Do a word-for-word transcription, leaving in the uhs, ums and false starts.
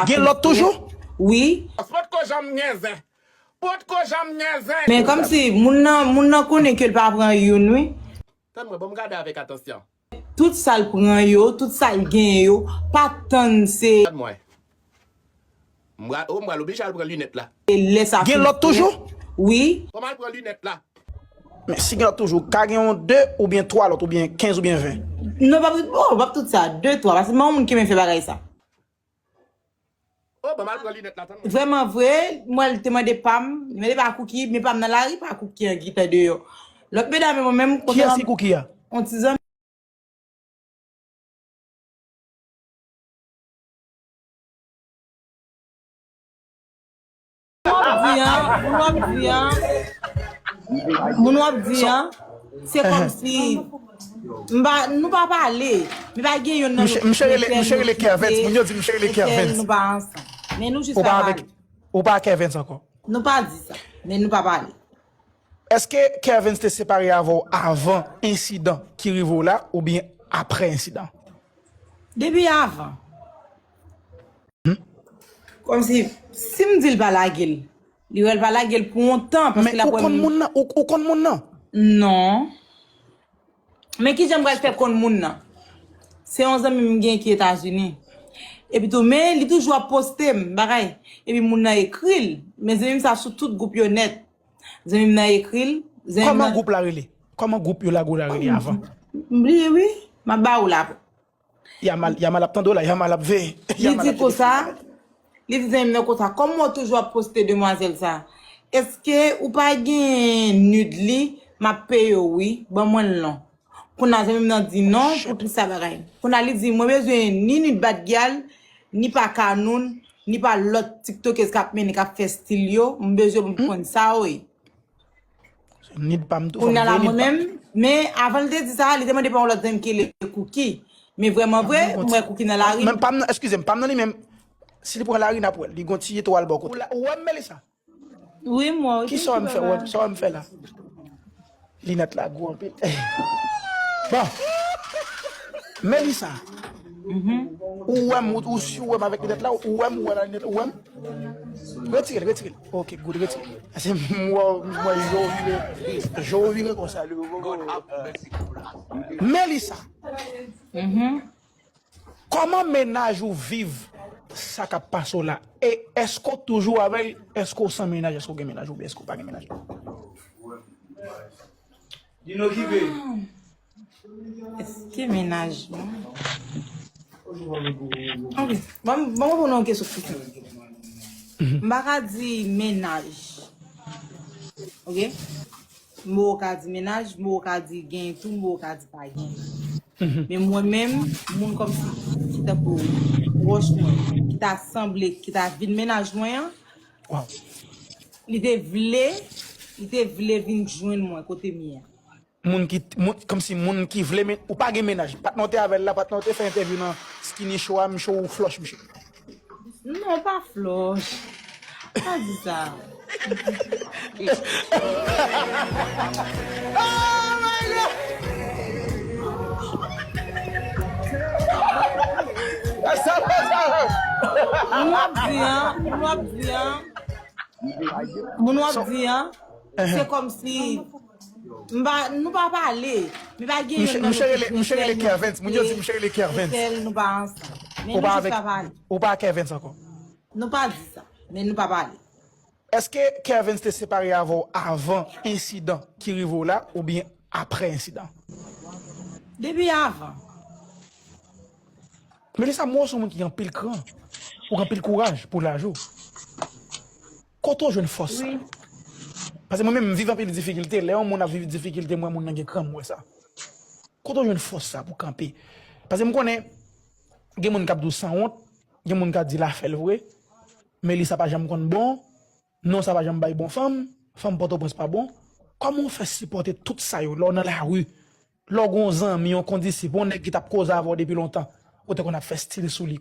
Gen lòt toujou? Wi. Potko janm gen zen. Potko janm gen zen. Men kòmsi moun nan, moun nan konnen ke l pa pran youn, wi. Tann mwen, ban m gade avèk atansyon. Tout sa l pran yo, tout sa l genyen yo, pa tann se. Gad mwen. M pral, oh, m pral oblije al pran linèt la. Lè sa gen lòt toujou? Wi. Ban m al pran linèt la. Men si gen lòt toujou, ka gen yon de oubyen twa lòt, oubyen kenz oubyen ven. Non, p ap, oh, p ap tout sa, de, twa, paske m pa yon moun ki renmen fè bagay sa. Oh, ban m al pran linèt la, tann mwen. Vrèman vre, mwen te mande pa m, li mande pa Cookie, men pa m nan lari, pa Cookie an ki te deyò. Lòt medam yo menm, kiyès ki Cookie a? On ti zanmi. Moun w ap di an, moun w ap di an, moun w ap di an, se kòmsi m pa, nou pa pale. Men pa gen youn nan nou ki rele, misye rele Kervens. Moun yo di misye rele Kervens. Nou pa ansanm. Men nou jis pa pale. Ou pa Kervens ankò? Nou pa di sa. Men nou pa pale. Èske Kervens te separe avè w avan ensidan ki rive w la oubyen apre ensidan? Depi avan. Kòmsi, si m di l pa lage l, li wè l pa lage l pou yon tan, paske l ap wè m. Men ou konn moun nan? Ou, ou konn moun nan? Non. Men kijan m pral fè konn moun nan? Se yon zanmi m gen ki Etazini. Epi tou, men li toujou ap poste m, bagay. Epi moun nan ekri l. Men zanmi m sa sou tout gwoup yo nèt. Zanmi m nan ekri l. Zanmi m nan. Kòman gwoup la rele? Kòman gwoup yo lage w la rele avan? M bliye wi. M ap ba ou la. Yamal, Yamal ap tande w la, Yamal ap veye. Li di konsa, li di zanmi m nan konsa, kòman w toujou ap poste demwazèl sa? Èske ou pa gen nude li? M ap peye w wi, ban mwen l non. Kounye a zanmi m nan di non, pou tout sa bagay. Kounye a li di, mwen bezwen ni nude Bad Gyal, ni pa Kanoun, ni pa lòt tiktokèz k ap mennen, k ap fè stil yo, m bezwen pou m konn sa w ye. Nid pa m tou, fò m veye nid pa m. Kounye a la mwen menm, men avan l te di sa, li te mande pa yon lòt zanmi ki rele Cookie. Men vrèman vre, m wè Cookie nan lari. Men pa m nan, eskize m, pa m nan li menm. Si li pran lari, n ap wè l. Li gon ti etwal bò kote. Ou la, ou wè m, Melissa? Wi, m wè w. Kisa w wè m fè, wè, sa w wè m fè la? Linèt la gwo anpil. Bon. Melissa. Ou wè m, ou, ou si w wè m avèk linèt la, ou wè m, ou wè nan linèt, ou wè m? Retire l, retire l. Ok, good, retire l. Se m wè, m wè je w vire, je w vire konsa, li. Melissa. Kòman mennaj ou viv sa k ap pase w la? E èske w toujou avè l? Èske w san mennaj? Èske w gen mennaj oubyen èske w pa gen mennaj? Inokipe. Èske mennaj mwen? Ok, ban m, ban m reponn yon kesyon pou sa. M pa ka di mennaj. Ok? M poko ka di mennaj, m poko ka di gen tou, m poko ka di pa gen. Men mwen menm, moun kòmsi ki tankou pwòch mwen, ki ta sanble, ki ta vin mennaj mwen an, li te vle, li te vle vin jwenn mwen kote m ye a. Moun ki, moun, kòmsi moun ki vle men, ou pa gen mennaj. Patnè w te avè l la, patnè w te fè entèvyou nan Skinny Show a, misye ou flòch misye. Non, pa flòch. Pa di sa. Oh my God! Sa pa sa. Moun w ap di an, moun w ap di an. Moun w ap di an, se kòmsi m pa, nou pa pale. Men pa gen youn nan nou ki rele, misye rele Kervens. Moun yo di misye rele Kervens. Etèl nou pa ansanm. Men nou jis pa pale. Ou pa Kervens ankò? Nou pa di sa. Men nou pa pale. Èske Kervens te separe avè w avan ensidan ki rive w la oubyen apre ensidan? Depi avan. Melissa, m wè w se yon moun ki gen anpil kran. Ou gen anpil kouraj pou laj ou. Kote w jwenn fòs sa? Paske mwen menm, m viv anpil difikilte. Lè yon moun ap viv difikilte, m wè moun nan gen kran, m wè sa. Kote w jwenn fòs sa pou kanpe? Paske m konnen, gen moun k ap di w sanwont, gen moun k ap di l a fè l vre. Melissa pa janm konn bon. Non, sa pa janm bay bon fanm. Fanm Pòtoprens pa bon. Kòman w fè sipòte tout sa yo lè w nan lari? Lè w gen yon zanmi, yon kondisip, yon nèg ki t ap koze avè w depi lontan, ou te konn ap fè stil sou li.